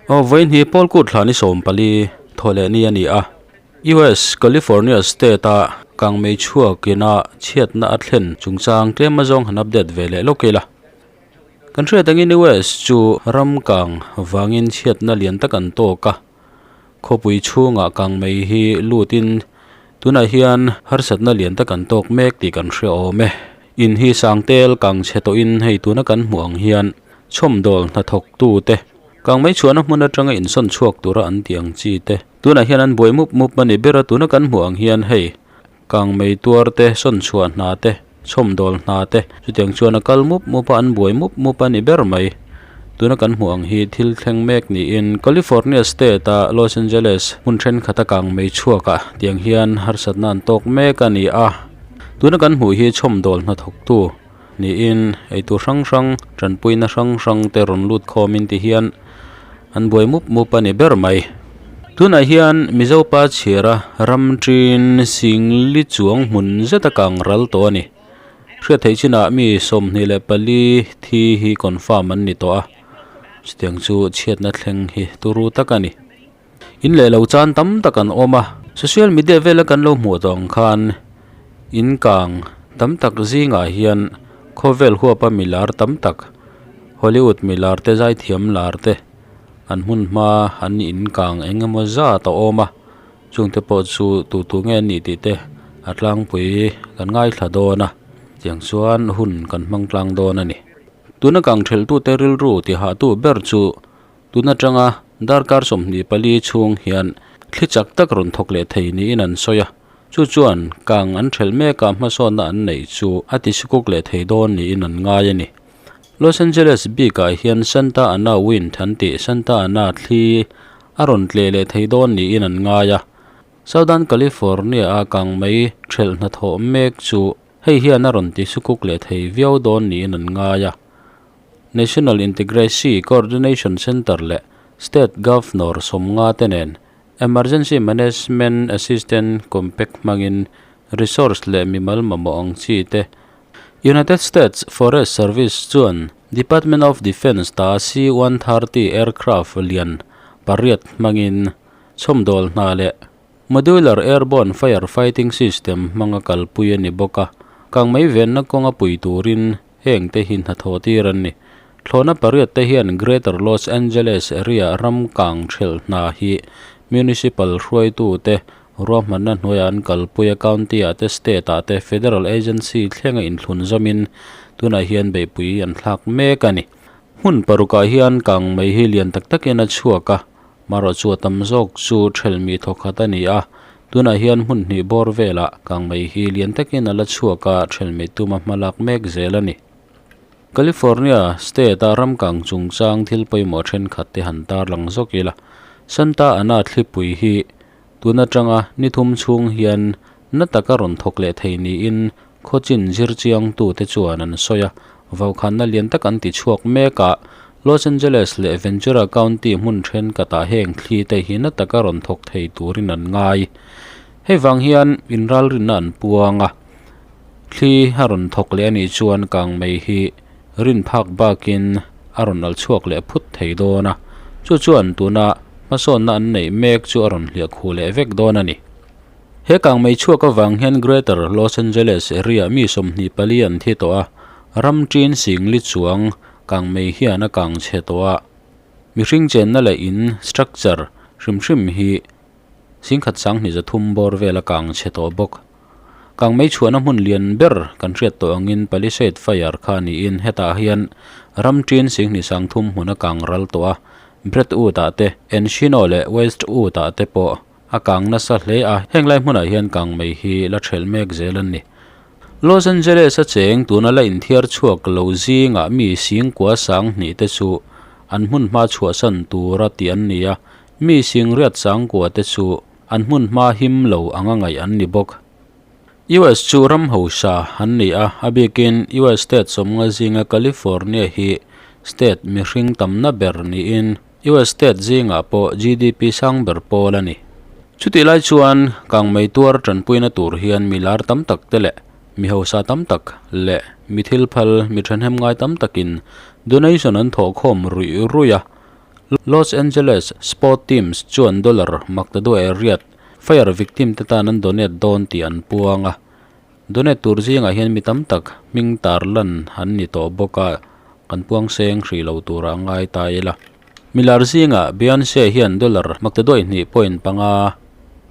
Aw vawiin hi Paul kut thla ni 14 thaw leh ni a ni a. US California state a kangmei chhuak ina chhiatna a thlen chungchang tlem azawng han update ve leh lawk ila. Kan hriat angin US chu ram kang vangin chhiatna lian tak an tawk a. Khawpui chhungah kangmei hi lutin tunah hian harsatna lian tak an tawk mek tih kan hre awm e. In hi sangtel kang chhe tawhin hei tuna kan hmuh ang hian chhawmdawl hnathawk tute kangmei chhuahna hmun atanga insawn chhuak tura an tih ang chi te tunah hian an buai mup mup a ni ber a tuna kan hmuh ang hian hei kangmei tuar te sawn chhuah hna te chhawmdawl hna te chutiang chuan a kal mup mup a an buai mup mup a ni ber mai tuna kan hmuh ang hi thil thleng mek niin California state a Los Angeles hmun thenkhat a kangmei chhuak ah tiang hian harsatna an tawk mek a ni a. Tuna kan hmuh hi chhawmdawl hnathawktu niin eitur hrang hrang tanpuina hrang hrang te rawn lut khawmin ti hian an buai mup mup a ni ber mai. Tunah hian Mizo pa chhiara ram ṭin singli chuang hmun zeta kang ral tawh a ni. Hriat theih chinah mi 24 thi hi confirm an ni tawh a, chutiang chu chhiatna thleng hi turu tak a ni. In leh lo chan tam tak an awm a, social media vela kan lo hmuh tawh ang khan in kang tam tak zingah hian khawvel huapa milar tam tak Hollywood milar te zaithiam lar te an hmun hma an in kang eng emaw zat a awm a, chungte pawh chu tu tu nge an nih tih te a tlangpui kan ngaithla dawn a, tiang chuan hun kan hmang tlang dawn a ni. Tuna kang thelhtute rilru tihahtu ber chu. Tun atanga darkar 24 chhung hian thli chak tak rawn thawk leh thei niin an sawi a, chu chuan kang an thelh mek a hmasawnna an neih chu a ti sikuk leh thei dawn niin an ngai a ni. Los Angeles bikah hian Santa Ana Wind an tih Santa Ana thli a rawn tleh leh thei dawn niin an ngai a, Southern California a kang mei thelh hnathawh mek chu hei hian a rawn ti sikuk leh thei viau dawn niin an ngai a. National Integracy Coordination Centre leh State Governor 50 te nen Emergency Management Assistance Compact hmangin resource leh mimal mamawh ang chi te United States Forest Service chuan Department of Defence ta C-130 aircraft lian pariat hmangin chhawmdawl hna leh Modular Airborne Fire Fighting System hmanga kalpui a ni bawk a, kangmei venna kawnga pui turin Heng te hi hnathawh tir an ni. Thlawhna pariat te hian Greater Los Angeles area ram kang thelh hna hi municipal hruaitu te ruahmanna hnuaiah an kalpui a, county ah te, state ah te, federal agency thlenga inthlun zawmin tunah hian beihpui an thlak mek a ni. Hmun parukah hian kang mai hi lian tak takin a chhuak a, marawh chu a tam zawk chu thelmi thawkhat a ni a, tunah hian hmun hnih bawr velah kangmei hi lian takin a la chhuak a, thelmi tuma hma lak mek zel a ni. California state a ram kang chungchang thil pawimawh thenkhat te han tarlang zawk ila, Santa Ana thlipui hi tun atanga ni thum chhung hian na taka rawn thawk leh thei niin khawchin zir chiangtute chuan an sawi a, vaukhanna lian tak an ti chhuak mek a, Los Angeles leh Ventura County hmun thenkhatah heng thli te hi na taka rawn thawk thei turin an ngai. Hei vang hian inralrinna an puang a, thli a rawn thawk leh a nih chuan kangmei hi rin phak bakin a rawn al chhuak leh phut thei dawn a, chu chuan tuna hmasawnna an neih mek chu a rawn hliah khuh leh vek dawn a ni. He kangmei chhuak avang hian Greater Los Angeles area mi 24 an thi tawh a, ram ṭin singli chuang kangmei hian a kang chhe tawh a. Mihring chenna leh in structure hrim hrim hi singkhat 23 bawr vel a kang chhe tawh bawk. Kangmei chhuahna hmun lian ber kan hriat tawh angin Palisade Fire kha niin hetah hian ram ṭin 23 hmun a kang ral tawh a, Brentwood ah te, Encino leh Westwood ah te pawh A kang nasa hle a, heng lai hmunah hian kangmei hi la thelh mek zel an ni. Los Angeles a cheng tuna la inthiar chhuak lo zingah mi singkua 2000 te chu an hmun hma chhuahsan tura tih an ni a, mi singriat 9000 te chu an hmun hma him lo anga ngaih an ni bawk. US chu ram hausa an ni a, a bikin US state 50 zinga California hi state mihring tamna ber niin US state zingah pawh GDP sang ber pawl a ni. Chutih lai chuan kangmei tuar tanpuina tur hian mi lar tam tak te leh mi hausa tam tak leh mi thil phal mi thahnem ngai tam takin donation an thawh khawm ruih ruih a. Los Angeles Sport Teams chuan dollar maktaduai riat fire victim te tan an donate dawn tih an puang a. Donate tur zingah hian mi tam tak hming tarlan an ni tawh bawk a, kan puang seng hrih lo turah a ngai ta ila. Milar zingah Beyonce hian dollar maktaduai hnih point panga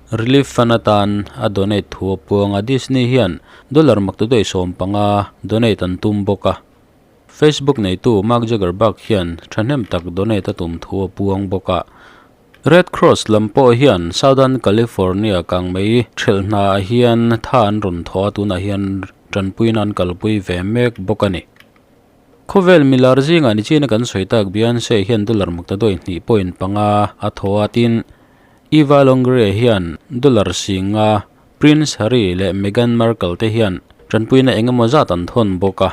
relief fund atan a donate thu a puang a, Disney hian dollar maktaduai 15 donate an tum bawk a. Facebook neitu Mark Zuckerberg hian thahnem tak donate a tum thu a puang bawk a. Red Cross lam pawh hian Southern California kangmei thelh hnaah hian tha an rawn thawh a, tunah hian tanpuina an kalpui ve mek bawk a ni. Khawvel milar zingah nichina kan sawi tak Beyonce hian dollar maktaduai hnih point panga a thaw a, tin Eva Longoria hian dollar singa Prince Harry leh Meghan Markle te hian tanpuina eng emaw zat an thawn bawk a.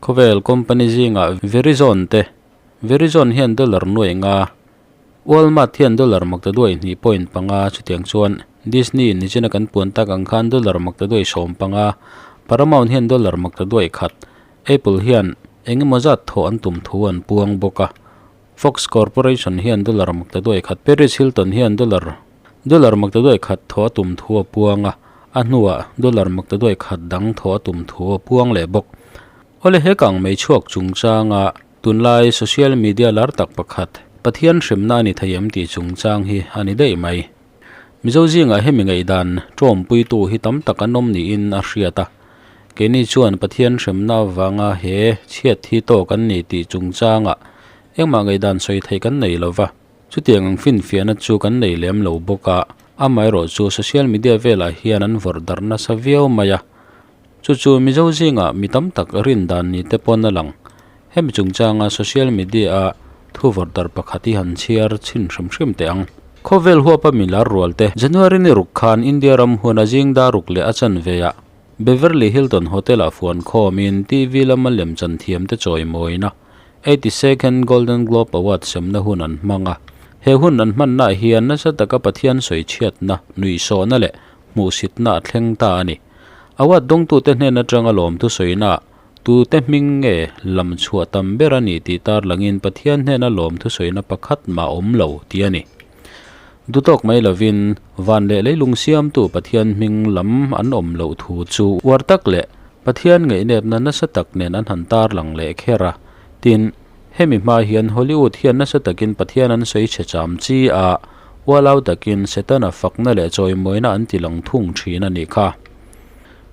Khawvel company zingah Verizon te Verizon hian dollar nuai nga, Walmart hian dollar maktaduai hnih point panga, chutiang chuan Disney nichina kan puan tak ang khan dollar maktaduai 15, Paramount hian dollar maktaduai khat, Apple hian eng emaw zat thawh an tum thu an puang bawk a, Fox Corporation hian dollar maktaduai khat, Paris Hilton hian dollar dollar maktaduai khat thawh a tum thu a puang a, a hnuah dollar maktaduai khat dang thawh a tum thu a puang leh bawk. Awle he kang mei chhuak chungchanga Tunlai social media lar tak pakhat, Pathian hremna a ni thei em tih chungchang hi a ni daih mai. Mizo zingah hemi ngaihdan tawmpuitu hi tam tak an awm niin a hriat a. Keini chuan Pathian hremna avanga he chhiat hi tawk an ni tih chungchangah engmah ngaihdan sawi theih kan nei lo va. Chutiang ang finfiahna chu kan nei lem lo bawk a, amaherawhchu social media velah hian an vawrh darh nasa viau mai a. Chu chu Mizo zingah mi tam tak rin dan ni te pawn a lang. Hemi chungchanga social media-a thu vawrh darh pakhat hi han chhiar chhin hrim hrim teh ang. Khawvel huapa mi lar rual te January ni ruk khan India ram huana zing dar ruk leh a chanveah Beverly Hilton Hotel-ah fuan khawmin TV lama lemchan thiam te chawimawina 82nd Golden Globe Award semna hun an hmang a. He hun an hmannaah hian nasa taka Pathian sawichhiatna, nuihsawhna leh hmuhsitna a thleng ta a ni. Award dawngtute hnen atanga lawmthu sawina tute hming nge lam chhuah tam ber a ni tih tarlangin Pathian hnena lawmthu sawina pakhat mah awm lo tih a ni. Dutawk mai lovin van leh leilung siamtu Pathian hming lam an awm loh thu chu uar tak leh Pathian ngaihnepna nasa tak nen an han tarlang leh kher a. Tin, hemi hma hian Hollywood hian nasa takin Pathian an sawi chhe cham chi a, Ualau takin Setana fakna leh chawimawina an ti lang thung thin a nih kha.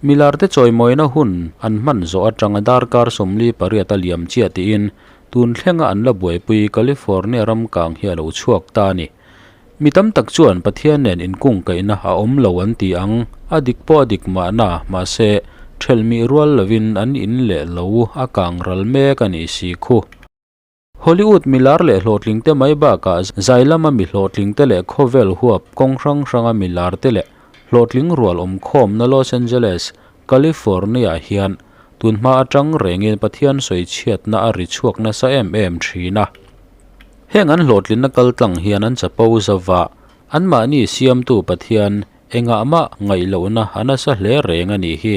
Milarte chawimawina hun an hman zawh atanga darkar 48 a liam chiah tiin tun thlenga an la buaipui California ram kang hi a lo chhuak ta a ni. Mi tam tak chuan Pathian nen inkungkaihna a awm lo an ti ang, a dik pawh a dik mahna, mahse, thelmih rual lovin an in leh lo a kang ral mek a nih si khu. Hollywood milar leh hlawhtlingte mai bakah zai lama mi hlawhtlingte leh khawvel huap kawng hrang hranga milarte leh hlawhtling rual awmkhawmna Los Angeles, California hian tunhma atang rengin Pathian sawichhiatna a ri chhuak nasa em em thin a. Heng an hlawhtlinna kaltlang hian an chapo zova, anmahni siamtu Pathian engah mah ngaihlohna a nasa hle reng a nih hi.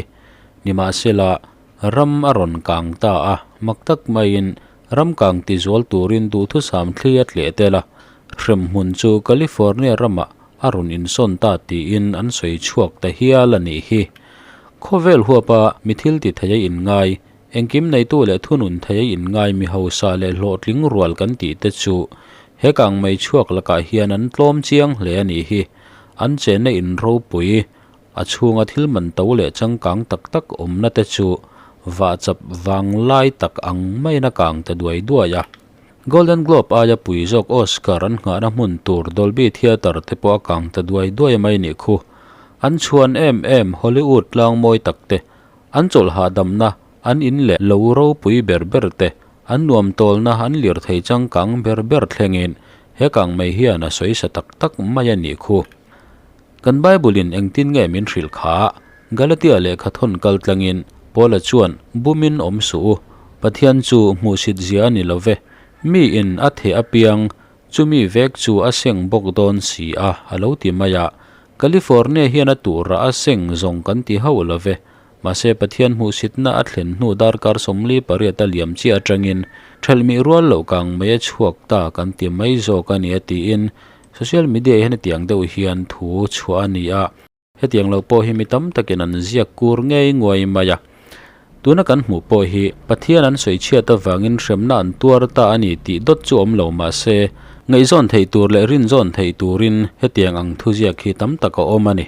Nimahsela, Ram a rawn kang ta a, mak tak maiin ram kang ti zual turin duhthusam thli a tleh tel a, hremhmun chu California ramah a rawn insawn ta tiin an sawi chhuak ta hial a nih hi. Khawvel huapa mi thil ti thei a inngai, engkim neitu leh thunun thei a inngai mi hausa leh hlawhtling rual kan tih te chu he kang mei chhuak lakah hian an tlawm chiang hle a nih hi. An chenna in ropui A chhunga thil man to leh changkang tak tak awmna te chu vahchap vang lai tak ang maiin a kang ta duai duai a. Golden Globe aia pui zawk Oscar an nghahna hmun tur Dolby Theatre te pawh a kang ta duai duai mai nih khu. An chhuan em em Hollywood tlang mawi tak te, an chawlh hahdamna, an in leh lo ropui ber ber te, an nuam tawlna an lirthei changkang ber ber thlengin he kang mai hian a sawi sa tak tak mai a nih khu. Kan Bible-in engtin nge min hrilh kha? Galatia lehkha thawn kal tlangin Paula chuan, Bumin awm suh u, Pathian chu hmuhsit zia a ni lo ve, miin a theh apiang, chumi vek chu a seng bawk dawn si a, a lo ti mai a. California hian a turah a seng zawng kan ti hauh lo ve. Mahse Pathian hmuhsitna a thlen hnu darkar 48 a liam chiah atangin thelhmih rual loh kang mai a chhuak ta kan ti mai zawk a ni a tiin social media hian hetiang deuh hian thu chhuah a ni a. Hetiang lo pawh hi mi tam takin an ziak kur ngei nguai mai a. Tuna kan hmuh pawh hi Pathian an sawi chhiat avangin hremna an tuar ta a ni tih dawt chu awm lo mahse ngaihzawn theih tur leh rinzawn theih turin hetiang ang thuziak hi tam tak a awm a ni.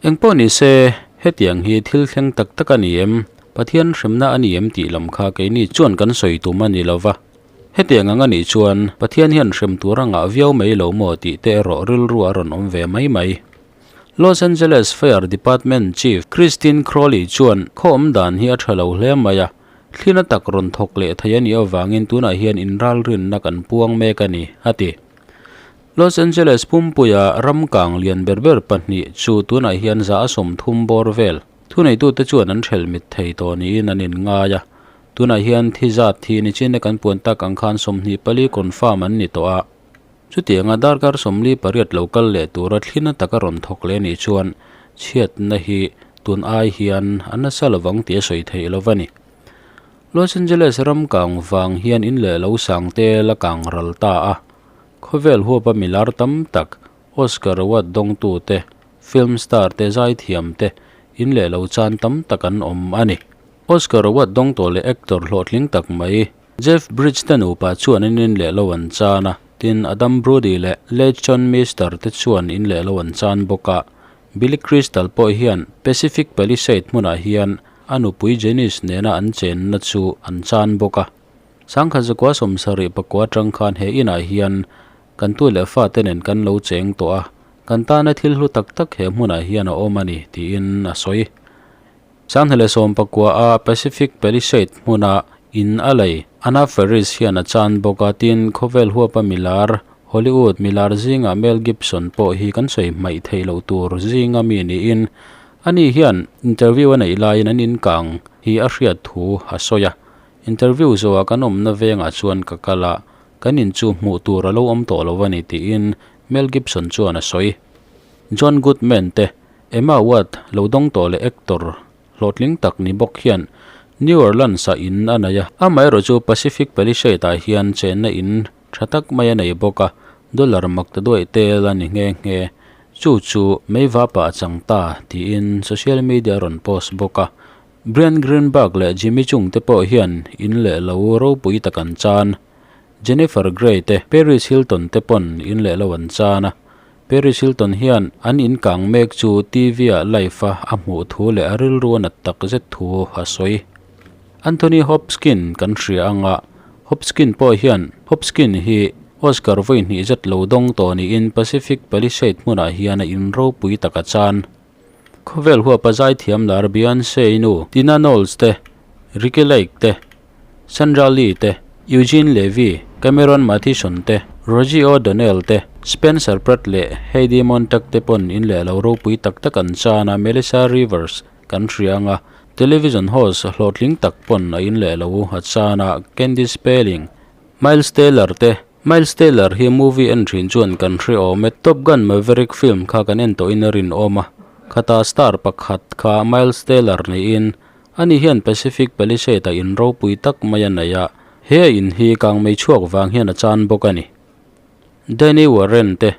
Eng pawh ni se, hetiang hi thil thleng tak tak a ni em? Pathian hremna a ni em tih lam kha keini chuan kan sawi tum a ni lo va. Hetiang ang a nih chuan Pathian hian hrem tur a ngah viau mai lo maw tih te erawh rilru a rawn awm ve mai mai. Los Angeles Fire Department Chief Christine Crowley chuan khaw awm dan hi a tha lo hle mai a, thlina tak rawn thawk leh thei a nih avangin tunah hian inralrinna kan puang mek a ni, a ti. Los Angeles pumpuia ram kang lian ber ber pahnih chu tunah hian za a 30 bawr vel thuneitute chuan an hrel mit thei tawh niin an inngai a. Tunah hian thi zat thi nichin kan puan tak ang khan 24 confirm an ni tawh a. Chutianga darkar 48 lo kal leh tura thlina taka rawn thawk leh nih chuan chhiatna hi tun ai hian a nasa lovang tih a sawi theih lo a ni. Los Angeles ram kang vang hian in leh lo sang te la kang ral ta a. Khawvel huapa milar tam tak, Oscar Award dawngtu te, film star te, zaithiam te, in leh lo chan tam tak an awm a ni. Oscar Award dawng tawh leh actor hlawhtling tak mai, Jeff Bridge te nupa chuan an in leh lo an chan a, tin Adam Brody leh Leighton Meester te chuan in leh lo an chan bawk a. Billy Crystal pawh hian Pacific Palisade hmunah hian a nupui Janice nena an chenna chu an chan bawk a. Sangkhat zakua 74 atang khan he inah hian kan tu leh fate nen kan lo cheng tawh a, kan tana thil hlu tak tak he hmunah hian a awm a ni, tiin a sawi. 2019 a Pacific Palisade hmuna in a lei Anna Faris hian a chan bawk a, tin khawvel huapa milar Hollywood milar zingah Mel Gibson pawh hi kan sawi hmaih theih loh tur zinga mi niin ani hian interview a neih laiin an inkang hi a hriat thu a sawi a. Interview zawhah kan awmna vengah chuan ka kal a, kan in chu hmuh tur a lo awm tawh lo a ni tiin Mel Gibson chuan a sawi. John Goodman te, Emma Award lo dawng tawh leh actor hlawhtling tak ni bawk hian New Orleans ah in a nei a, amaherawh chu Pacific Palisade ah hian chenna in tha tak mai a nei bawk a, dollar mak ta duaih tel a ni nghe nghe. Chu chu meivapa a chang ta tiin social media a rawn post bawk a. Brian Greenberg leh Jimmy Chung te pawh hian in leh lo ropui tak an chan. Jennifer Grey te, Paris Hilton te pawn in leh lo an chan a. Paris Hilton hian an in kang mek chu TV ah live a a hmuh thu leh a rilru a nat tak zet thu a sawi. Anthony Hopkins kan hria anga Hopkins pawh hian Hopkins hi Oscar vawi hnih zet lo dawng tawh niin Pacific Palisade hmunah hian a in ropui tak a chan. Khawvel huapa zaithiam lar Beyonce nu Tina Knowles te, Ricki Lake te, Sandra Lee te, Eugene Levy, Cameron Mathison te, Rosie O'Donnell te, Spencer Pratt leh Heidi Montag te pawn in leh lo ropui tak tak an chan a, Melissa Rivers kan hria anga television host hlawhtling tak pawn a in leh lo a chan a, Candice Spelling, Miles Teller te, Miles Teller hi movie en thin chuan kan hre awm e. Top Gun Maverick film kha kan en tawhin a rinawm a, khata star pakhat kha Miles Teller niin ani hian Pacific Palisade ah in ropui tak mai a nei a, he a in hi kangmei chhuak vang hian a chan bawk a ni. Danny Warren te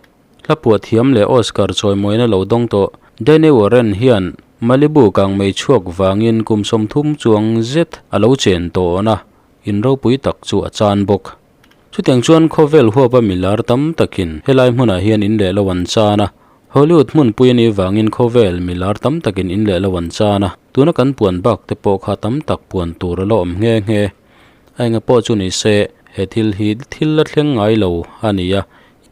hla phuah thiam leh Oscar chawimawina lo dawng tawh Danny Warren hian Malibu kangmei chhuak vangin kum 30 chuang zet a lo chen tawn a, in ropui tak chu a chan bawk. Chutiang chuan khawvel huapa milar tam takin helai hmunah hian in leh lo an chan a, Hollywood hmunpui a nih vangin khawvel milar tam takin in leh lo an chan a, tuna kan puan bak te pawh kha tam tak puan tur a la awm nghe nghe. A enga pawh chu ni se, he thil hi thil la thleng ngai lo a ni a,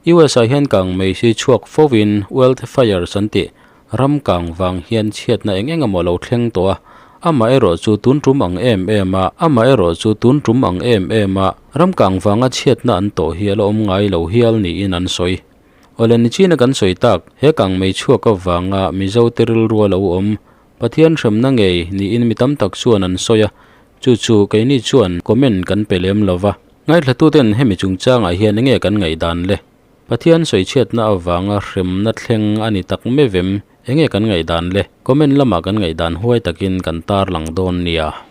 US ah hian kang mei hi chhuak fo in Wealth Fires an tih ram kang vang hian chhiatna eng eng emaw lo thleng tawh a, amaherawh chu tun tum ang em em a, amaherawh chu tun tum ang em em a, ram kang vanga chhiatna an tawh hi a la awm ngai lo hial niin an sawi. Awle nichina kan sawi tak, he kang mei chhuak avanga Mizo te rilru a lo awm, Pathian hremna ngei niin mi tam tak chuan an sawi a, chu chu keini chuan comment kan pe lem lo va. Ngaithlatuten hemi chungchangah hian enge kan ngaihdan le? Pathian sawichhiatna avanga hremna thleng a ni tak mevem? Enge kan ngaihdan le? Comment lamah kan ngaihdan huai takin kan tarlang dawn nia.